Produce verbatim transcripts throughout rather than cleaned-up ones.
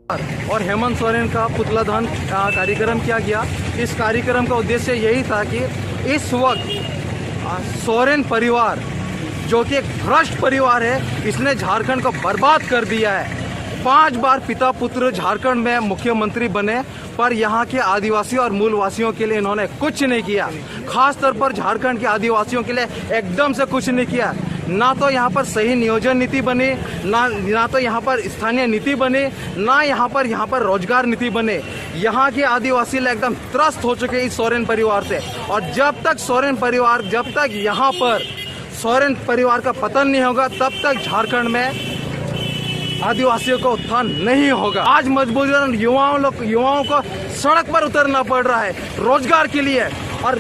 और हेमंत सोरेन का पुतला दहन कार्यक्रम किया गया। इस कार्यक्रम का उद्देश्य यही था कि इस वक्त सोरेन परिवार, जो कि एक भ्रष्ट परिवार है, इसने झारखंड को बर्बाद कर दिया है। पांच बार पिता पुत्र झारखंड में मुख्यमंत्री बने, पर यहाँ के आदिवासी और मूलवासियों के लिए इन्होंने कुछ नहीं किया। खासतौर पर झारखंड के आदिवासियों के लिए एकदम से कुछ नहीं किया। ना तो यहाँ पर सही नियोजन नीति बनी, ना ना तो यहाँ पर स्थानीय नीति बनी, ना यहाँ पर यहाँ पर रोजगार नीति बने। यहाँ के आदिवासी लोग एकदम त्रस्त हो चुके हैं इस सोरेन परिवार से। और जब तक सोरेन परिवार, जब तक यहाँ पर सोरेन परिवार का पतन नहीं होगा, तब तक झारखंड में आदिवासियों का उत्थान नहीं होगा। आज मजबूरन युवाओं लोग युवाओं को सड़क पर उतरना पड़ रहा है रोजगार के लिए। और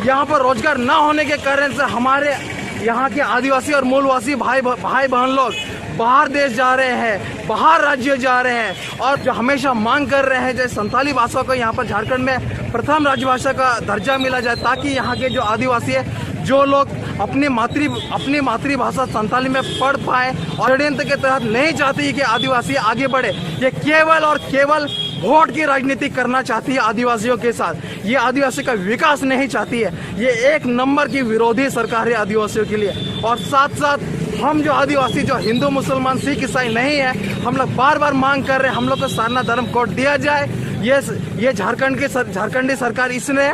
यहाँ पर रोजगार ना होने के कारण से हमारे यहाँ के आदिवासी और मूलवासी भाई भाई बहन लोग बाहर देश जा रहे हैं, बाहर राज्य जा रहे हैं, और जो हमेशा मांग कर रहे हैं जो संताली भाषा को यहाँ पर झारखंड में प्रथम राजभाषा का दर्जा मिला जाए, ताकि यहाँ के जो आदिवासी है, जो लोग अपनी मातृ अपनी मातृभाषा संताली में पढ़ पाए, और षड्यंत्र के तहत नहीं चाहती कि आदिवासी आगे बढ़े। ये केवल और केवल वोट की राजनीति करना चाहती है आदिवासियों के साथ। ये आदिवासी का विकास नहीं चाहती है। ये एक नंबर की विरोधी सरकार है आदिवासियों के लिए। और साथ साथ हम जो आदिवासी, जो हिंदू, मुसलमान, सिख, ईसाई नहीं है, हम लोग बार बार मांग कर रहे हैं, हम लोग को सारना धर्म कोड दिया जाए। ये ये झारखंड की सर, झारखंडी सरकार इसने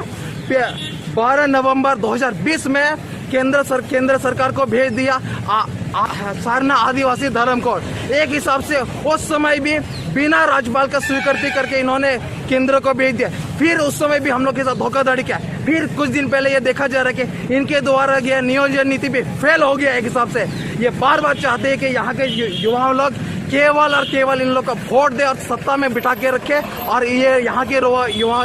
बारह नवंबर दो हज़ार बीस में केंद्र सर केंद्र सरकार को भेज दिया आ, आ, सारना आदिवासी धर्म कोड। एक हिसाब से उस समय भी बिना राज्यपाल का स्वीकृति करके इन्होंने केंद्र को भेज दिया। फिर उस समय भी हम लोग के साथ धोखाधड़ी किया। फिर कुछ दिन पहले ये देखा जा रहा है कि इनके द्वारा यह नियोजन नीति भी फेल हो गया एक हिसाब से। ये बार बार चाहते हैं कि यहाँ के युवाओं लोग केवल और केवल इन लोग को वोट दे और सत्ता में बिठा के रखे, और ये यहाँ के युवा युवा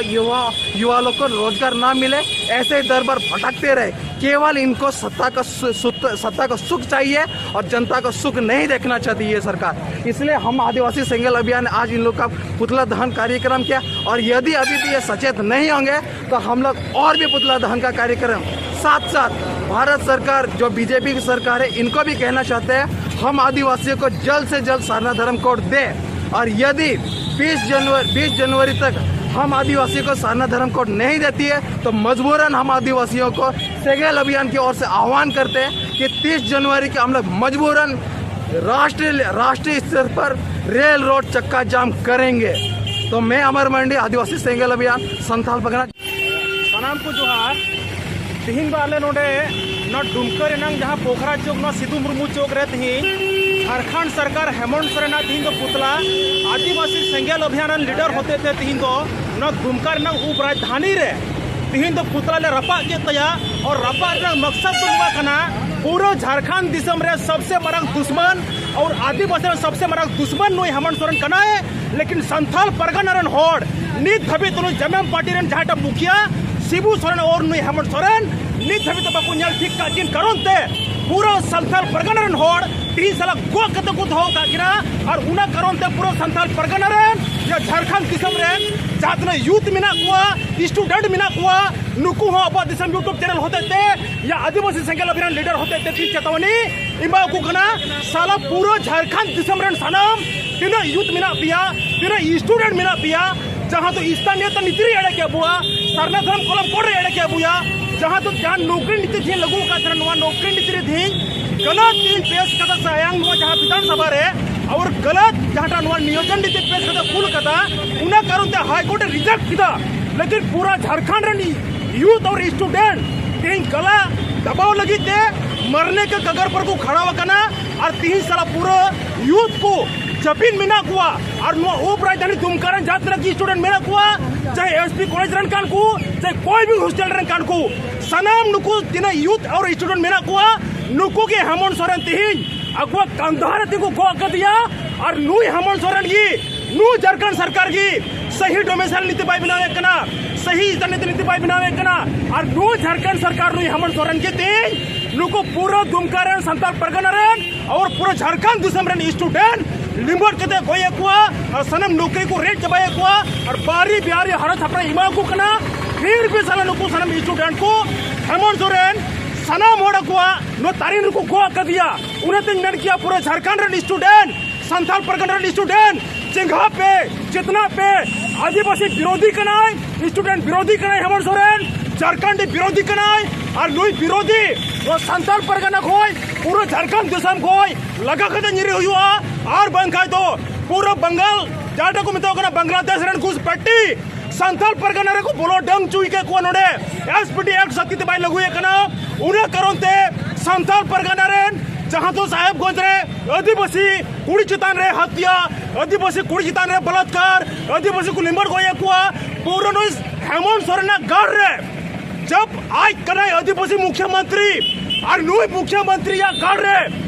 युवा लोग को रोजगार ना मिले, ऐसे दर बार भटकते रहे। केवल इनको सत्ता का सत्ता का सुख चाहिए और जनता का सुख नहीं देखना चाहती ये सरकार। इसलिए हम आदिवासी सेंगेल अभियान आज इन लोग का पुतला दहन कार्यक्रम किया। और यदि अभी भी ये सचेत नहीं होंगे तो हम लोग और भी पुतला दहन का कार्यक्रम, साथ साथ भारत सरकार जो बीजेपी की सरकार है, इनको भी कहना चाहते हैं, हम आदिवासियों को जल्द से जल्द सारना धर्म कोड दें। और यदि बीस जनवरी बीस जनवरी तक हम आदिवासी को सरना धर्म कोड नहीं देती है, तो मजबूरन हम आदिवासियों को सेंगेल अभियान की ओर से आह्वान करते हैं कि तीस जनवरी के हम लोग मजबूरन राष्ट्रीय राष्ट्रीय स्तर पर रेल रोड चक्का जाम करेंगे। तो मैं अमर मंडी, आदिवासी सेंगेल अभियान, संथाल परगना। ᱥᱟᱱᱟᱢ ᱠᱚ ᱡᱚᱦᱟᱨ᱾ ᱛᱤᱦᱤᱧ ᱫᱚ ᱟᱞᱮ ᱱᱚᱰᱮ ᱱᱚᱣᱟ ᱰᱩᱢᱠᱟᱹ ᱨᱮᱱᱟᱝ ᱡᱟᱦᱟᱸ ᱯᱳᱠᱷᱨᱟ ᱪᱚᱠ, ᱱᱚᱣᱟ ᱥᱤᱫᱩ ᱢᱩᱨᱢᱩ ᱪᱚᱠ ᱨᱮ ᱛᱤᱦᱤᱧ ᱡᱷᱟᱲᱠᱷᱚᱸᱰ ᱥᱚᱨᱠᱟᱨ ᱦᱮᱢᱚᱱᱛ ᱥᱚᱨᱮᱱᱟᱜ ᱛᱤᱦᱤᱧ ᱫᱚ ᱯᱩᱛᱞᱟ, ᱟᱹᱫᱤᱵᱟᱹᱥᱤ ᱥᱮᱸᱜᱮᱞ ᱚᱵᱷᱤᱭᱟᱱ ᱨᱮᱱ ᱞᱤᱰᱟᱨ ᱦᱚᱛᱮᱛᱮ ᱛᱤᱦᱤᱧ ᱫᱚ ᱱᱚᱣᱟ ᱫᱩᱢᱠᱟ ᱨᱮᱱᱟᱜ ᱩᱯ ᱨᱟᱡᱽᱫᱷᱟᱱᱤ ᱨᱮ ᱛᱤᱦᱤᱧ ᱫᱚ ᱯᱩᱛᱞᱟ ᱞᱮ ᱨᱟᱯᱟᱜ ᱠᱮᱫ ᱛᱟᱭᱟ᱾ ᱟᱨ ᱨᱟᱯᱟᱜ ᱨᱮᱱᱟᱜ ᱢᱚᱠᱥᱚᱫ ᱫᱚ ᱱᱚᱣᱟ ᱠᱟᱱᱟ, ᱯᱩᱨᱟᱹ ᱡᱷᱟᱲᱠᱷᱚᱸᱰ ᱫᱤᱥᱚᱢ ᱨᱮ ᱥᱚᱵᱥᱮ ᱢᱟᱨᱟᱝ ᱫᱩᱥᱢᱟᱱ ᱟᱨ ᱟᱹᱫᱤᱵᱟᱹᱥᱤ ᱨᱮᱱ ᱥᱚᱵᱥᱮ ᱢᱟᱨᱟᱝ ᱫᱩᱥᱢᱟᱱ ᱱᱩᱭ ᱦᱮᱢᱚᱱᱛ ᱥᱚᱨᱮᱱ ᱠᱟᱱᱟᱭ᱾ ᱞᱮᱠᱤᱱ ᱥᱟᱱᱛᱟᱞ ᱯᱟᱨᱜᱟᱱᱟ ᱨᱮᱱ ᱦᱚᱲ ᱱᱤᱛ ᱫᱷᱟᱹᱵᱤᱡ ᱛᱮ ᱱᱩᱭ ᱡᱮᱢᱮᱢ ᱯᱟᱨᱴᱤ ᱨᱮᱱ ᱡᱟᱦᱟᱸᱭᱴᱟᱜ ᱢᱩᱠᱷᱤᱭᱟᱹ ᱥᱤᱵᱩ ᱥᱚᱨᱮᱱ ᱟᱨ ᱱᱩᱭ ᱦᱮᱢᱚᱱᱛ ᱥᱚᱨᱮᱱ ᱱᱤᱛ ᱫᱷᱟᱹᱵᱤᱡ ᱛᱮ ᱵᱟᱠᱚ ᱧᱮᱞ ᱴᱷᱤᱠ ᱠᱟᱜ ᱠᱤᱱ ᱠᱟᱨᱚᱱ ᱛᱮ ᱯᱩᱨᱟᱹ ᱥᱟᱱᱛᱟᱞ ᱯᱟᱨᱜᱟᱱᱟ ᱨᱮᱱ ᱦᱚᱲ ᱛᱤᱦᱤᱧ ᱥᱟᱞᱟᱜ ᱜᱚᱜ ᱠᱟᱛᱮ ᱠᱚ ᱫᱚᱦᱚ ᱠᱟᱜ ᱠᱤᱱᱟ᱾ ᱟᱨ ᱚᱱᱟ ᱠᱟᱨᱚᱱ ᱛᱮ ᱯᱩᱨᱟᱹ ᱥᱟᱱᱛᱟᱞ ᱯᱟᱨᱜᱟᱱᱟ ᱨᱮᱱ ᱭᱟ ᱡᱷᱟᱲᱠᱷᱚᱸᱰ ᱫᱤᱥᱚᱢ ᱨᱮᱱ ᱡᱟᱦᱟᱸ ᱛᱤᱱᱟᱹᱜ ᱭᱩᱛᱷ ᱢᱮᱱᱟᱜ ᱠᱚᱣᱟ, ᱥᱴᱩᱰᱮᱱᱴ ᱢᱮᱱᱟᱜ ᱠᱚᱣᱟ, ᱱᱩᱠᱩ ᱦᱚᱸ ᱟᱵᱚᱣᱟᱜ ᱫᱤᱥᱚᱢ YouTube ᱪᱮᱱᱮᱞ ᱦᱚᱛᱮᱡ ᱛᱮ ᱭᱟ ᱟᱹᱫᱤᱵᱟᱹᱥᱤ ᱥᱮᱸᱜᱮᱞ ᱚᱵᱷᱤᱭᱟᱱ ᱞᱤᱰᱟᱨ ᱦᱚᱛᱮᱡ ᱛᱮ ᱛᱤᱦᱤᱧ ᱪᱮᱛᱟᱣᱱᱤ ᱮᱢᱟ ᱠᱚ ᱠᱟᱱᱟ᱾ ᱥᱟᱞᱟ ᱯᱩᱨᱟᱹ ᱡᱷᱟᱲᱠᱷᱚᱸᱰ ᱫᱤᱥᱚᱢ ᱨᱮᱱ ᱥᱟᱱᱟᱢ ᱛᱤᱱᱟᱹᱜ ᱭᱩᱛᱷ ᱢᱮᱱᱟᱜ ᱯᱮᱭᱟ, ᱛᱤᱱᱟᱹᱜ ᱥᱴᱩᱰᱮᱱᱴ ᱢᱮᱱᱟᱜ ᱯᱮᱭᱟ, ᱡᱟᱦᱟᱸ ᱫᱚ ᱥᱛᱷᱟᱱᱤᱭᱚᱛᱟ ᱱᱤᱛᱤ ᱨᱮ ᱮᱲᱮ ᱠᱮᱫ ᱵᱚᱣᱟ, ᱥᱟᱨᱱᱟ ᱫᱷᱚᱨᱚᱢ ᱠᱚᱞᱚᱢ ᱠᱳᱰ ᱨᱮ ᱮᱲᱮ ᱠᱮᱫ ᱵᱚᱣᱟ, ᱡᱟᱦᱟᱸ ᱫᱚ ᱡᱟᱦᱟᱸ ᱱᱚᱠᱨᱤ ᱱᱤᱛᱤ ᱛᱤᱦᱤᱧ ᱞᱟᱹᱜᱩ ᱟᱠᱟᱫ ᱛᱟᱦᱮᱱᱟ, ᱱᱚᱣᱟ ᱱᱚᱠᱨᱤ ᱱᱤᱛᱤ ᱨᱮ ᱛᱤᱦᱤᱧ ᱜᱟᱞᱟᱛ ᱛᱤᱦᱤᱧ ᱯᱮᱥ ᱠᱟᱫᱟ ᱥᱟᱭᱟᱝ ᱱᱚᱣᱟ ᱡᱟᱦᱟᱸ ᱵᱤᱫᱷᱟᱱ ᱥᱚᱵᱷᱟ ᱨᱮ, ᱟᱨ ᱜᱟᱞᱟᱛ ᱡᱟᱦᱟᱸᱴᱟᱜ ᱱᱚᱣᱟ ᱱᱤᱭᱳᱡᱚᱱ ᱱᱤᱛᱤ ᱯᱮᱥ ᱠᱟᱛᱮ ᱠᱩᱞ ᱠᱟᱫᱟ, ᱚᱱᱟ ᱠᱟᱨᱚᱱ ᱛᱮ ᱦᱟᱭ ᱠᱳᱨᱴ ᱮ ᱨᱤᱡᱮᱠᱴ ᱠᱮᱫᱟ᱾ ᱞᱮᱠᱤᱱ ᱯᱩᱨᱟ ᱡᱷᱟᱲᱠᱷᱚᱸᱰ ᱨᱮᱱ ᱭᱩᱛᱷ ᱟᱨ ᱥᱴᱩᱰᱮᱱᱴ ᱛᱮᱦᱮᱧ ᱜᱟᱞᱟ ᱫᱟᱵᱟᱣ ᱞᱟᱹᱜᱤᱫ ᱛᱮ ᱢᱟᱨᱱᱮ ᱠᱟ ᱠᱟᱜᱟᱨ ᱯᱟᱨ ᱠᱚ ᱠᱷᱟᱲᱟᱣ ᱟᱠᱟᱱᱟ᱾ ᱟᱨ ᱛᱤᱦᱤᱧ ᱥᱟᱞᱟ ᱯᱩᱨᱟᱹ ᱭᱩᱛᱷ ᱠᱚ ᱪᱟᱹᱯᱤᱱ ᱢᱮᱱᱟᱜ ᱠᱚᱣᱟ᱾ ᱟᱨ ᱱᱚᱣᱟ ᱩᱯ ᱨᱟᱡᱽᱫᱷᱟᱱᱤ ᱫᱩᱢᱠᱟ ᱨᱮᱱ ᱡᱟᱦᱟᱸ ᱛᱤᱱᱟᱹᱜ ᱜᱮ ᱥᱴᱩᱰᱮᱱᱴ ᱢᱮᱱᱟᱜ ᱠᱚᱣᱟ, ᱪᱟᱦᱮ ᱮᱥ ᱯᱤ ᱠᱚᱞᱮᱡᱽ ᱨᱮᱱ ᱠᱟᱱ ᱠᱚ, ᱪᱟᱦᱮ ᱠᱚᱭ ᱵᱤ ᱦᱳᱥᱴᱮᱞ ᱨᱮᱱ ᱠᱟᱱ ᱠᱚ, ᱥᱟᱱᱟᱢ ᱱᱩᱠᱩ ᱛᱤᱱᱟᱹᱜ ᱭᱩᱛᱷ ᱟᱨ ᱥᱴᱩᱰᱮᱱᱴ ᱢᱮᱱᱟᱜ ᱠᱚᱣᱟ, ᱱᱩᱠᱩ ᱜᱮ ᱦᱮᱢᱚᱱᱛ ᱥᱚᱨᱮᱱ ᱛᱤᱦᱤᱧ ᱟᱠᱚᱣᱟᱜ ᱠᱟᱸᱫᱷᱟ ᱨᱮ ᱛᱤᱸᱜᱩ ᱜᱚᱜ ᱟᱠᱟᱫᱮᱭᱟ᱾ ᱟᱨ ᱱᱩᱭ ᱦᱮᱢᱚᱱᱛ ᱥᱚᱨᱮᱱ ᱜᱮ, ᱱᱩᱭ ᱡᱷᱟᱲᱠᱷᱚᱸᱰ ᱥᱚᱨᱠᱟᱨ ᱜᱮ ᱥᱟᱦᱤ ᱰᱚᱢᱮᱥᱟᱭᱤᱞ ᱱᱤᱛᱤ ᱵᱟᱭ ᱵᱮᱱᱟᱣᱮᱫ ᱠᱟᱱᱟ, ᱥᱟᱦᱤ ᱥᱛᱷᱟᱱᱤᱛ ᱱᱤᱛᱤ ᱵᱟᱭ ᱵᱮᱱᱟᱣᱮᱫ ᱠᱟᱱᱟ᱾ ᱟᱨ ᱱᱩᱭ ᱡᱷᱟᱲᱠᱷᱚᱸᱰ ᱥᱚᱨᱠᱟᱨ ᱱᱩᱭ ᱦᱮᱢᱚᱱᱛ ᱥᱚᱨᱮᱱ ᱜᱮ ᱛᱮᱦᱮᱧ ᱱᱩᱠᱩ ᱯᱩᱨᱟᱹ ᱫᱩᱢᱠᱟ ᱨᱮᱱ, ᱥᱟᱱᱛᱟᱲ ᱯᱟᱨᱜᱟᱱᱟ ᱨᱮᱱ ᱟᱨ ᱯᱩᱨᱟᱹ ᱡᱷᱟᱲᱠᱷᱚᱸᱰ ᱫᱤᱥᱚᱢ ᱨᱮᱱ ᱥᱴᱩᱰᱮᱱᱴ ᱞᱤᱢᱵᱚᱨ ᱠᱟᱛᱮ ᱜᱚᱡ ᱮᱫ ᱠᱚᱣᱟ ᱟᱨ ᱥᱟᱱᱟᱢ ᱱᱚᱠᱨᱤ ᱠᱚ ᱨᱮᱡ ᱪᱟᱵᱟᱭᱮᱫ ᱠᱚᱣᱟ ᱟᱨ ᱵᱟᱦᱨᱮ ᱵᱤᱦᱟᱨᱤ ᱦᱟᱨᱟ ᱪᱷᱟᱯᱨᱟ ᱮᱢᱟ ᱠᱚ ᱠᱟᱱᱟ᱾ ᱯᱷᱤᱨ ᱵᱷᱤ ᱥᱟᱞᱟ ᱱᱩᱠᱩ ᱥᱟᱱᱟᱢ ᱥᱴᱩᱰᱮᱱᱴ ᱠᱚ ᱦᱮᱢᱚᱱᱛ ᱥᱚᱨᱮᱱ ᱥᱟᱱᱟᱢ ᱦᱚᱲ ᱟᱠᱚᱣᱟᱜ ᱱᱚᱣᱟ ᱛᱟᱨᱤᱱ ᱨᱮᱠᱚ ᱜᱚᱜ ᱟᱠᱟᱫᱮᱭᱟ᱾ ᱚᱱᱟᱛᱮᱧ ᱢᱮᱱ ᱠᱮᱭᱟ ᱯᱩᱨᱟᱹ ᱡᱷᱟᱲᱠᱷᱚᱸᱰ ᱨᱮᱱ ᱥᱴᱩᱰᱮᱱᱴ ᱥᱟᱱᱛᱟᱲ ᱯᱟᱨᱜᱟᱱᱟ ᱨᱮᱱ ᱥᱴᱩᱰᱮᱱᱴ ᱪᱮᱸᱜᱷᱟ ᱯᱮ, ᱪᱮᱛᱱᱟ ᱯᱮ᱾ ᱟᱹᱫᱤᱵᱟᱹᱥᱤ ᱵᱤᱨᱳᱫᱷᱤ ᱠᱟᱱᱟᱭ, ᱥᱴᱩᱰᱮᱱᱴ ᱵᱤᱨᱳᱫᱷᱤ ᱠᱟᱱᱟᱭ ᱦᱮᱢᱚᱱᱛ ᱥᱚᱨᱮᱱ, ᱡᱷᱟᱲᱠᱷᱚᱸᱰᱤ ᱵᱤᱨᱳᱫᱷᱤ ᱠᱟᱱᱟᱭ᱾ ᱟᱨ ᱱᱩᱭ ᱵᱤᱨᱳᱫᱷᱤ ᱱᱚᱣᱟ ᱥᱟᱱᱛᱟᱲ ᱯᱟᱨᱜᱟᱱᱟ ᱠᱷᱚᱡ, ᱯᱩᱨᱟᱹ ᱡᱷᱟᱲᱠᱷᱚᱸᱰ ᱫᱤᱥᱚᱢ ᱠᱷᱚᱡ ᱞᱟᱜᱟ ᱠᱟᱛᱮ ᱧᱤᱨᱤ ᱦᱩᱭᱩᱜᱼᱟ᱾ ᱟᱨ ᱵᱟᱝᱠᱷᱟᱡ ᱫᱚ ᱯᱩᱨᱟᱹ ᱵᱟᱝᱜᱟᱞ, ᱡᱟᱦᱟᱸᱴᱟᱜ ᱠᱚ ᱢᱮᱛᱟᱜ ᱠᱟᱱᱟ ᱵᱟᱝᱞᱟᱫᱮᱥ ᱨᱮᱱ ᱜᱷᱩᱥᱯᱮᱴᱤ, ᱥᱟᱱᱛᱟᱲ ᱯᱟᱨᱜᱟᱱᱟ ᱨᱮᱠᱚ ᱵᱚᱞᱚ ᱰᱟᱹᱝ ᱦᱚᱪᱚᱭ ᱠᱮᱫ ᱠᱚᱣᱟ᱾ ᱱᱚᱰᱮ ᱮᱥ ᱯᱤ ᱴᱤ ᱮᱠᱴ ᱥᱟᱹᱠᱛᱤ ᱛᱮ ᱵᱟᱭ ᱞᱟᱹᱜᱩᱭᱮᱫ ᱠᱟᱱᱟ᱾ ᱚᱱᱟ ᱠᱟᱨᱚᱱ ᱛᱮ ᱥᱟᱱᱛᱟᱲ ᱯᱟᱨᱜᱟᱱᱟ ᱨᱮᱱ ᱡᱟᱦᱟᱸ ᱫᱚ ᱥᱟᱦᱮᱵᱽᱜᱚᱸᱡᱽ ᱨᱮ ᱟᱹᱫᱤᱵᱟᱹᱥᱤ ᱠᱩᱲᱤ ᱪᱮᱛᱟᱱ ᱨᱮ ᱦᱟᱛᱭᱟ, ᱟᱹᱫᱤᱵᱟᱹᱥᱤ ᱠᱩᱲᱤ ᱪᱮᱛᱟᱱ ᱨᱮ ᱵᱚᱞᱟᱛᱠᱟᱨ, ᱟᱹᱫᱤᱵᱟᱹᱥᱤ ᱠᱚ ᱞᱤᱢᱵᱟᱹᱲ ᱜᱚᱡ ᱮᱫ ᱠᱚᱣᱟ, ᱯᱩᱨᱟᱹ ᱱᱩᱭ ᱦᱮᱢᱚᱱᱛ ᱥᱚᱨᱮᱱᱟᱜ ᱜᱟᱲ ᱨᱮ, ᱡᱟᱵ ᱟᱡ ᱠᱟᱱᱟᱭ ᱟᱹᱫᱤᱵᱟᱹᱥᱤ ᱢᱩᱠᱷᱭᱟᱹᱢᱚᱱᱛᱨᱤ, ᱟᱨ ᱱᱩᱭ ᱢᱩᱠᱷᱭᱟᱹᱢᱚᱱᱛᱨᱤᱭᱟᱜ ᱜᱟᱲ ᱨᱮ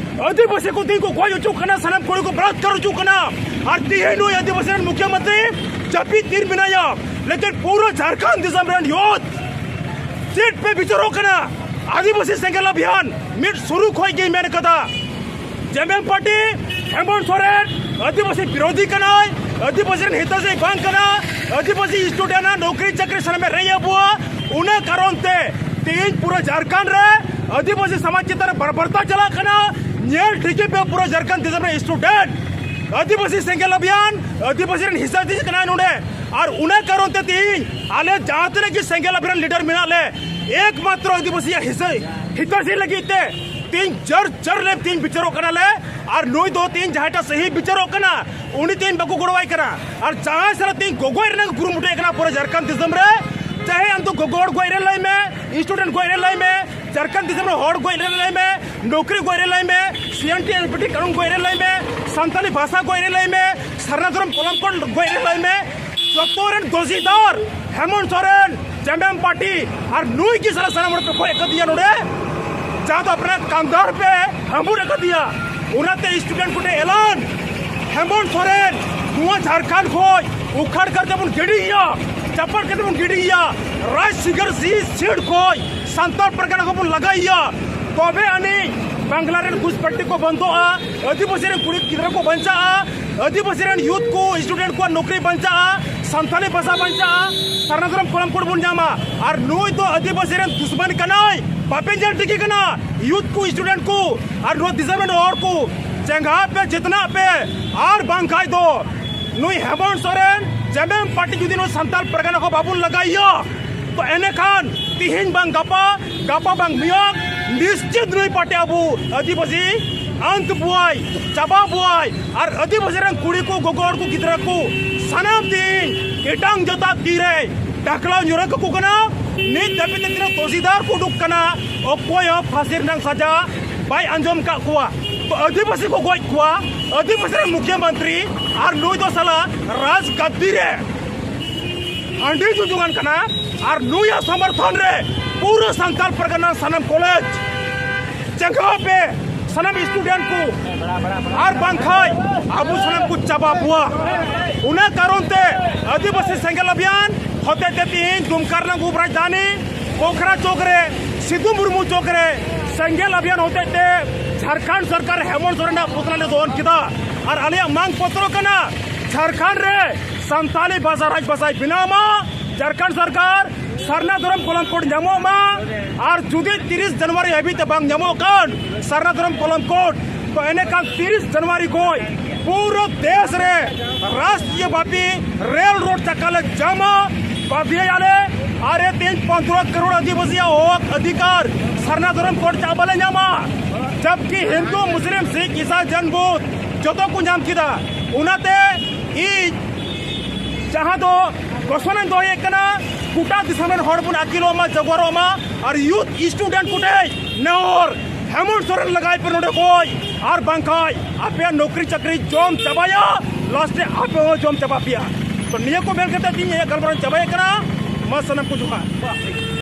ᱟᱹᱫᱤᱵᱟᱹᱥᱤ ᱠᱚ ᱛᱮᱦᱮᱧ ᱠᱚ ᱜᱚᱡ ᱦᱚᱪᱚᱜ ᱠᱟᱱᱟ, ᱥᱟᱱᱟᱢ ᱠᱩᱲᱤ ᱠᱚ ᱵᱚᱞᱟᱛᱠᱟᱨ ᱦᱚᱪᱚᱜ ᱠᱟᱱᱟ᱾ ᱟᱨ ᱛᱮᱦᱮᱧ ᱱᱩᱭ ᱟᱹᱫᱤᱵᱟᱹᱥᱤ ᱨᱮᱱ ᱢᱩᱠᱷᱭᱟᱹᱢᱚᱱᱛᱨᱤ ᱡᱟᱹᱯᱤᱫ ᱛᱤᱨ ᱢᱮᱱᱟᱭᱟ, ᱞᱮᱠᱤᱱ ᱯᱩᱨᱟᱹ ᱡᱷᱟᱲᱠᱷᱚᱸᱰ ᱫᱤᱥᱚᱢ ᱨᱮᱱ ᱭᱩᱛᱷ ᱪᱮᱫ ᱯᱮ ᱵᱤᱪᱟᱹᱨᱚᱜ ᱠᱟᱱᱟ? ᱟᱹᱫᱤᱵᱟᱹᱥᱤ ᱥᱮᱸᱜᱮᱞ ᱚᱵᱷᱤᱭᱟᱱ ᱢᱤᱫ ᱥᱩᱨᱩ ᱠᱷᱚᱡ ᱜᱮᱧ ᱢᱮᱱ ᱠᱟᱫᱟ, ᱡᱮᱢᱮᱢ ᱯᱟᱨᱴᱤ, ᱦᱮᱢᱚᱱᱛ ᱥᱚᱨᱮᱱ ᱟᱹᱫᱤᱵᱟᱹᱥᱤ ᱵᱤᱨᱳᱫᱷᱤ ᱠᱟᱱᱟᱭ, ᱟᱹᱫᱤᱵᱟᱹᱥᱤ ᱨᱮᱱ ᱦᱤᱛᱟᱹᱥᱤ ᱵᱟᱝ ᱠᱟᱱᱟ, ᱟᱹᱫᱤᱵᱟᱹᱥᱤ ᱥᱴᱩᱰᱮᱱᱴ ᱟᱜ ᱱᱚᱠᱨᱤ ᱪᱟᱹᱠᱨᱤ ᱥᱟᱱᱟᱢᱮ ᱨᱮᱡ ᱟᱵᱚᱣᱟ᱾ ᱚᱱᱟ ᱠᱟᱨᱚᱱ ᱛᱮ ᱛᱮᱦᱮᱧ ᱯᱩᱨᱟᱹ ᱡᱷᱟᱲᱠᱷᱚᱸᱰ ᱨᱮ ᱟᱹᱫᱤᱵᱟᱹᱥᱤ ᱥᱚᱢᱟᱡᱽ ᱪᱮᱛᱟᱱ ᱨᱮ ᱵᱟᱨᱵᱟᱨᱛᱟ ᱪᱟᱞᱟᱜ ᱠᱟᱱᱟ᱾ ᱧᱮᱞ ᱴᱷᱤᱠ ᱯᱮ ᱯᱩᱨᱟᱹ ᱡᱷᱟᱲᱠᱷᱚᱸᱰ ᱫᱤᱥᱚᱢ ᱨᱮ ᱥᱴᱩᱰᱮᱱᱴ, ᱟᱹᱫᱤᱵᱟᱹᱥᱤ ᱥᱮᱸᱜᱮᱞ ᱚᱵᱷᱤᱭᱟᱱ, ᱟᱹᱫᱤᱵᱟᱹᱥᱤ ᱨᱮᱱ ᱦᱤᱥᱟᱹ ᱫᱤᱥ ᱠᱟᱱᱟᱭ ᱱᱚᱰᱮ᱾ ᱟᱨ ᱚᱱᱟ ᱠᱟᱨᱚᱱ ᱛᱮ ᱛᱮᱦᱮᱧ ᱟᱞᱮ ᱡᱟᱦᱟᱸ ᱛᱤᱱᱟᱹᱜ ᱜᱮ ᱥᱮᱸᱜᱮᱞ ᱚᱵᱷᱤᱭᱟᱱ ᱞᱤᱰᱟᱨ ᱢᱮᱱᱟᱜ ᱞᱮ, ᱮᱠᱢᱟᱛᱨᱚ ᱟᱹᱫᱤᱵᱟᱹᱥᱤᱭᱟᱜ ᱦᱤᱥᱟᱹ ᱦᱤᱛᱟᱹᱥᱤ ᱞᱟᱹᱜᱤᱫ ᱛᱮ ᱛᱮᱦᱮᱧ ᱡᱟᱨ ᱡᱟᱨ ᱞᱮ ᱛᱮᱦᱮᱧ ᱵᱤᱪᱟᱹᱨᱚᱜ ᱠᱟᱱᱟᱞᱮ᱾ ᱟᱨ ᱱᱩᱭ ᱫᱚ ᱛᱮᱦᱮᱧ ᱡᱟᱦᱟᱸᱭᱴᱟᱜ ᱥᱟᱹᱦᱤ ᱵᱤᱪᱟᱹᱨᱚᱜ ᱠᱟᱱᱟ, ᱩᱱᱤ ᱛᱮᱦᱮᱧ ᱵᱟᱠᱚ ᱜᱚᱲᱚᱣᱟᱭ ᱠᱟᱱᱟ᱾ ᱟᱨ ᱡᱟᱦᱟᱸᱭ ᱥᱟᱞᱟᱜ ᱛᱮᱦᱮᱧ ᱜᱚᱜᱚᱡ ᱨᱮᱱᱟᱜ ᱠᱚ ᱠᱩᱨᱩᱢᱩᱴᱩᱭᱮᱫ ᱠᱟᱱᱟ ᱯᱩᱨᱟᱹ ᱡᱷᱟᱲᱠᱷᱚᱸᱰ ᱫᱤᱥᱚᱢ ᱨᱮ, ᱪᱟᱦᱮ ᱟᱢ ᱫᱚ ᱜᱚᱜᱚ ᱦᱚᱲ ᱜᱚᱡ ᱨᱮ ᱞᱟᱹᱭ ᱢᱮ, ᱥᱴᱩᱰᱮᱱᱴ ᱜᱚᱡ ᱨᱮ ᱞᱟᱹᱭ ᱢᱮ, ᱡᱷᱟᱲᱠᱷᱚᱸᱰ ᱫᱤᱥᱚᱢ ᱨᱮ ᱦᱚᱲ ᱜᱚᱡ ᱨᱮ ᱞᱟᱹᱭ ᱢᱮ, ᱱᱚᱠᱨᱤ ᱜᱚᱡ ᱨᱮ ᱞᱟᱹᱭ ᱢᱮ, ᱥᱤ N T S P T ᱠᱟᱹᱱᱩᱱ ᱜᱚᱡ ᱨᱮ ᱞᱟᱹᱭ ᱢᱮ, ᱥᱟᱱᱛᱟᱞᱤ ᱵᱷᱟᱥᱟ ᱜᱚᱡ ᱨᱮ ᱞᱟᱹᱭ ᱢᱮ, ᱥᱟᱨᱱᱟ ᱫᱷᱚᱨᱚᱢ ᱠᱚᱞᱚᱢ ᱠᱚᱰ ᱜᱚᱡ ᱨᱮ ᱞᱟᱹᱭ ᱢᱮ, ᱡᱚᱛᱚ ᱨᱮᱱ ᱫᱚᱥᱤᱫᱟᱨ ᱦᱮᱢᱚᱱᱛ ᱥᱚᱨᱮᱱ, ᱡᱮᱢᱮᱢ ᱯᱟᱨᱴᱤ, ᱟᱨ ᱱᱩᱭ ᱜᱮ ᱥᱟᱞᱟ ᱥᱟᱱᱟᱢ ᱦᱚᱲ ᱯᱮ ᱜᱚᱡ ᱟᱠᱟᱫᱮᱭᱟ ᱱᱚᱰᱮ, ᱡᱟᱦᱟᱸ ᱫᱚ ᱟᱯᱱᱟᱨ ᱠᱟᱱᱫᱷᱟᱨ ᱯᱮ ᱦᱟᱹᱢᱵᱩᱲ ᱟᱠᱟᱫᱮᱭᱟ᱾ ᱚᱱᱟᱛᱮ ᱥᱴᱩᱰᱮᱱᱴ ᱠᱚᱴᱷᱮᱱ ᱮᱞᱟᱱ, ᱦᱮᱢᱚᱱᱛ ᱥᱚᱨᱮᱱ, ᱱᱚᱣᱟ ᱡᱷᱟᱲᱠᱷᱚᱸᱰ ᱠᱷᱚᱡ ᱩᱠᱷᱟᱲ ᱠᱟᱛᱮ ᱵᱚᱱ ᱜᱤᱰᱤᱭᱮᱭᱟ, ᱪᱟᱯᱟᱲ ᱠᱟᱛᱮ ᱵᱚᱱ ᱜᱤᱰᱤᱭᱮᱭᱟ᱾ ᱨᱟᱡᱽ ᱥᱤᱜᱟᱨ ᱥᱤ ᱥᱤᱴ ᱠᱷᱚᱡ ᱥᱟᱱᱛᱟᱲ ᱯᱟᱨᱜᱟᱱᱟ ᱠᱚᱵᱚᱱ ᱞᱟᱜᱟᱭᱮᱭᱟ, ᱛᱚᱵᱮ ᱟᱹᱱᱤᱡ ᱵᱟᱝᱞᱟ ᱨᱮᱱ ᱜᱷᱩᱥᱯᱟᱴᱤ ᱠᱚ ᱵᱚᱱᱫᱚᱜᱼᱟ, ᱟᱹᱫᱤᱵᱟᱹᱥᱤ ᱨᱮᱱ ᱠᱩᱲᱤ ᱜᱤᱫᱽᱨᱟᱹ ᱠᱚ ᱵᱟᱧᱪᱟᱜᱼᱟ, ᱟᱹᱫᱤᱵᱟᱹᱥᱤ ᱨᱮᱱ ᱭᱩᱛᱷ ᱠᱚ, ᱥᱴᱩᱰᱮᱱᱴ ᱠᱚᱣᱟᱜ ᱱᱚᱠᱨᱤ ᱵᱟᱧᱪᱟᱜᱼᱟ, ᱥᱟᱱᱛᱟᱲᱤ ᱵᱷᱟᱥᱟ ᱵᱟᱧᱪᱟᱜᱼᱟ, ᱥᱟᱨᱱᱟ ᱫᱷᱚᱨᱚᱢ ᱠᱚᱞᱚᱢ ᱠᱳᱰ ᱵᱚᱱ ᱧᱟᱢᱟ᱾ ᱟᱨ ᱱᱩᱭ ᱫᱚ ᱟᱹᱫᱤᱵᱟᱹᱥᱤ ᱨᱮᱱ ᱫᱩᱥᱢᱟᱱ ᱠᱟᱱᱟᱭ, ᱵᱟᱯᱮ ᱧᱮᱞ ᱴᱷᱤᱠᱮ ᱠᱟᱱᱟ᱾ ᱭᱩᱛᱷ ᱠᱚ, ᱥᱴᱩᱰᱮᱱᱴ ᱠᱚ, ᱟᱨ ᱱᱚᱣᱟ ᱫᱤᱥᱚᱢ ᱨᱮᱱ ᱦᱚᱲ ᱠᱚ, ᱪᱮᱸᱜᱷᱟ ᱯᱮ, ᱡᱤᱛᱱᱟᱜ ᱯᱮ, ᱟᱨ ᱵᱟᱝᱠᱷᱟᱡ ᱫᱚ ᱱᱩᱭ ᱦᱮᱢᱚᱱᱛ ᱥᱚᱨᱮᱱ ᱡᱮᱢᱮᱢ ᱯᱟᱨᱴᱤ ᱡᱩᱫᱤ ᱱᱚᱣᱟ ᱥᱟᱱᱛᱟᱲ ᱯᱟᱨᱜᱟᱱᱟ ᱠᱚ ᱵᱟᱵᱚᱱ ᱞᱟᱜᱟᱭᱮᱭᱟ, ᱛᱚ ᱮᱱᱮᱠᱷᱟᱱ ᱛᱤᱦᱤᱧ ᱵᱟᱝ ᱜᱟᱯᱟ, ᱜᱟᱯᱟ ᱵᱟᱝ ᱢᱮᱭᱟᱝ, ᱱᱤᱥᱪᱤᱛ ᱱᱩᱭ ᱯᱟᱨᱴᱤ ᱟᱵᱚ ᱟᱹᱫᱤᱵᱟᱹᱥᱤ ᱟᱱᱛ ᱵᱚᱣᱟᱭ, ᱪᱟᱵᱟ ᱵᱚᱣᱟᱭ᱾ ᱟᱨ ᱟᱹᱫᱤᱵᱟᱹᱥᱤ ᱨᱮᱱ ᱠᱩᱲᱤ ᱠᱚ, ᱜᱚᱜᱚ ᱦᱚᱲ ᱠᱚ, ᱜᱤᱫᱽᱨᱟᱹ ᱠᱚ ᱥᱟᱱᱟᱢ ᱫᱤᱱ ᱮᱴᱟᱝ ᱡᱟᱹᱛᱟᱜ ᱛᱤᱨᱮ ᱰᱷᱟᱠᱞᱟᱣ ᱧᱩᱨ ᱠᱟᱠᱚ ᱠᱟᱱᱟ᱾ ᱱᱤᱛ ᱫᱷᱟᱹᱵᱤᱡ ᱛᱮ ᱛᱤᱱᱟᱹᱜ ᱫᱚᱥᱤᱫᱟᱨ ᱠᱚ ᱩᱰᱩᱠ ᱠᱟᱱᱟ, ᱚᱠᱚᱭ ᱦᱚᱸ ᱯᱷᱟᱸᱥᱤ ᱨᱮᱱᱟᱜ ᱥᱟᱡᱟ ᱵᱟᱭ ᱟᱸᱡᱚᱢ ᱠᱟᱜ ᱠᱚᱣᱟ᱾ ᱛᱚ ᱟᱹᱫᱤᱵᱟᱹᱥᱤ ᱠᱚ ᱜᱚᱡ ᱠᱚᱣᱟ, ᱟᱹᱫᱤᱵᱟᱹᱥᱤ ᱨᱮᱱ ᱢᱩᱠᱷᱭᱟᱹ ᱢᱚᱱᱛᱨᱤ, ᱟᱨ ᱱᱩᱭ ᱫᱚ ᱥᱟᱞᱟ ᱨᱟᱡᱽ ᱜᱟᱫᱽᱫᱤ ᱨᱮ ᱦᱟᱺᱰᱤ ᱡᱩᱡᱩᱝᱟᱱ ᱠᱟᱱᱟ᱾ ᱟᱨ ᱱᱩᱭᱟᱜ ᱥᱚᱢᱚᱨᱛᱷᱚᱱ ᱨᱮ ᱯᱩᱨᱟᱹ ᱥᱟᱱᱛᱟᱲ ᱯᱟᱨᱜᱟᱱᱟ ᱥᱟᱱᱟᱢ ᱠᱚᱞᱮᱡᱽ ᱪᱮᱸᱜᱷᱟᱣ ᱯᱮ, ᱥᱟᱱᱟᱢ ᱥᱴᱩᱰᱮᱱᱴ ᱠᱚ, ᱟᱨ ᱵᱟᱝᱠᱷᱟᱡ ᱟᱵᱚ ᱥᱟᱱᱟᱢ ᱠᱚ ᱪᱟᱵᱟ ᱵᱚᱣᱟ᱾ ᱚᱱᱟ ᱠᱟᱨᱚᱱ ᱛᱮ ᱟᱹᱫᱤᱵᱟᱹᱥᱤ ᱥᱮᱸᱜᱮᱞ ᱚᱵᱷᱤᱭᱟᱱ ᱦᱚᱛᱮᱡ ᱛᱮ ᱛᱤᱦᱤᱧ ᱫᱩᱢᱠᱟ ᱨᱮᱱᱟᱜ ᱩᱯᱨᱟᱡᱽᱫᱷᱟᱱᱤ ᱯᱳᱠᱷᱨᱟ ᱪᱚᱠ ᱨᱮ, ᱥᱤᱫᱩ ᱢᱩᱨᱢᱩ ᱪᱚᱠ ᱨᱮ ᱥᱮᱸᱜᱮᱞ ᱚᱵᱷᱤᱭᱟᱱ ᱦᱚᱛᱮᱡ ᱛᱮ ᱡᱷᱟᱲᱠᱷᱚᱸᱰ ᱥᱚᱨᱠᱟᱨ ᱦᱮᱢᱚᱱᱛ ᱥᱚᱨᱮᱱᱟᱜ ᱯᱩᱛᱞᱟ ᱞᱮ ᱫᱚᱦᱚᱱ ᱠᱮᱫᱟ᱾ ᱟᱨ ᱟᱞᱮᱭᱟᱜ ᱢᱟᱝ ᱯᱚᱛᱨᱚ ᱠᱟᱱᱟ, ᱡᱷᱟᱲᱠᱷᱚᱸᱰ ᱨᱮ ᱥᱟᱱᱛᱟᱞᱤ ᱵᱷᱟᱥᱟ ᱨᱟᱡᱽ ᱵᱷᱟᱥᱟᱭ ᱵᱮᱱᱟᱣ ᱢᱟ, ᱡᱷᱟᱲᱠᱷᱚᱸᱰ ᱥᱚᱨᱠᱟᱨ ᱥᱟᱨᱱᱟ ᱫᱷᱚᱨᱚᱢ ᱠᱚᱞᱚᱢ ᱠᱳᱰ ᱧᱟᱢᱚᱜ ᱢᱟ, ᱟᱨ ᱡᱩᱫᱤ ᱛᱤᱨᱤᱥ ᱡᱟᱱᱩᱣᱟᱨᱤ ᱦᱟᱹᱵᱤᱡ ᱛᱮ ᱵᱟᱝ ᱧᱟᱢᱚᱜ ᱠᱷᱟᱱ ᱥᱟᱨᱱᱟ ᱫᱷᱚᱨᱚᱢ ᱠᱚᱞᱚᱢ ᱠᱳᱰ, ᱛᱚ ᱮᱱᱮᱠᱷᱟᱱ ᱛᱤᱨᱤᱥ ᱡᱟᱱᱩᱣᱟᱨᱤ ᱠᱷᱚᱱ ᱯᱩᱨᱟᱹ ᱫᱮᱥ ᱨᱮ ᱨᱟᱥᱴᱨᱤᱭᱚ ᱵᱟᱯᱤ ᱨᱮᱞ ᱨᱳᱰ ᱪᱟᱠᱟ ᱞᱮ ᱡᱟᱢᱟ, ᱵᱟᱫᱷᱭᱟᱭᱟᱞᱮ᱾ ᱟᱨᱮ ᱛᱤᱱ ᱯᱚᱱᱫᱽᱨᱚ ᱠᱟᱨᱳᱲ ᱟᱹᱫᱤᱵᱟᱹᱥᱤᱭᱟᱜ ᱦᱚᱠ ᱚᱫᱷᱤᱠᱟᱨ ᱥᱟᱨᱱᱟ ᱫᱷᱚᱨᱚᱢ ᱠᱳᱰ ᱪᱟᱵᱟ ᱞᱮ ᱧᱟᱢᱟ, ᱡᱟᱵᱠᱤ ᱦᱤᱱᱫᱩ, ᱢᱩᱥᱞᱤᱢ, ᱥᱤᱠᱷ, ᱤᱥᱟᱭ, ᱡᱮᱱ, ᱵᱩᱫᱷ ᱡᱚᱛᱚ ᱠᱚ ᱧᱟᱢ ᱠᱮᱫᱟ᱾ ᱚᱱᱟᱛᱮ ᱤᱧ ᱡᱟᱦᱟᱸ ᱫᱚ ᱜᱷᱳᱥᱚᱱᱟᱧ ᱫᱚᱦᱚᱭᱮᱫ ᱠᱟᱱᱟ, ᱜᱚᱴᱟ ᱫᱤᱥᱚᱢ ᱨᱮᱱ ᱦᱚᱲ ᱵᱚᱱ ᱟᱹᱠᱤᱞᱚᱜ ᱢᱟ, ᱡᱟᱜᱽᱣᱟᱨᱚᱜ ᱢᱟ, ᱟᱨ ᱭᱩᱛᱷ ᱥᱴᱩᱰᱮᱱᱴ ᱠᱚᱴᱷᱮᱱ ᱱᱮᱦᱚᱨ, ᱦᱮᱢᱚᱱᱛ ᱥᱚᱨᱮᱱ ᱞᱟᱜᱟᱭ ᱯᱮ ᱱᱚᱰᱮ ᱠᱷᱚᱡ, ᱟᱨ ᱵᱟᱝᱠᱷᱟᱡ ᱟᱯᱮᱭᱟᱜ ᱱᱚᱠᱨᱤ ᱪᱟᱹᱠᱨᱤ ᱡᱚᱢ ᱪᱟᱵᱟᱭᱟ, ᱞᱟᱥᱴ ᱨᱮ ᱟᱯᱮ ᱦᱚᱸ ᱡᱚᱢ ᱪᱟᱵᱟ ᱯᱮᱭᱟ᱾ ᱛᱚ ᱱᱤᱭᱟᱹ ᱠᱚ ᱢᱮᱱ ᱠᱟᱛᱮ ᱤᱧ ᱤᱧᱟᱹᱜ ᱜᱟᱞᱢᱟᱨᱟᱣ ᱪᱟᱵᱟᱭᱮᱫ ᱠᱟᱱᱟ᱾ ᱢᱟ ᱥᱟᱱᱟᱢ ᱠᱚ ᱡᱚᱦᱟᱨ᱾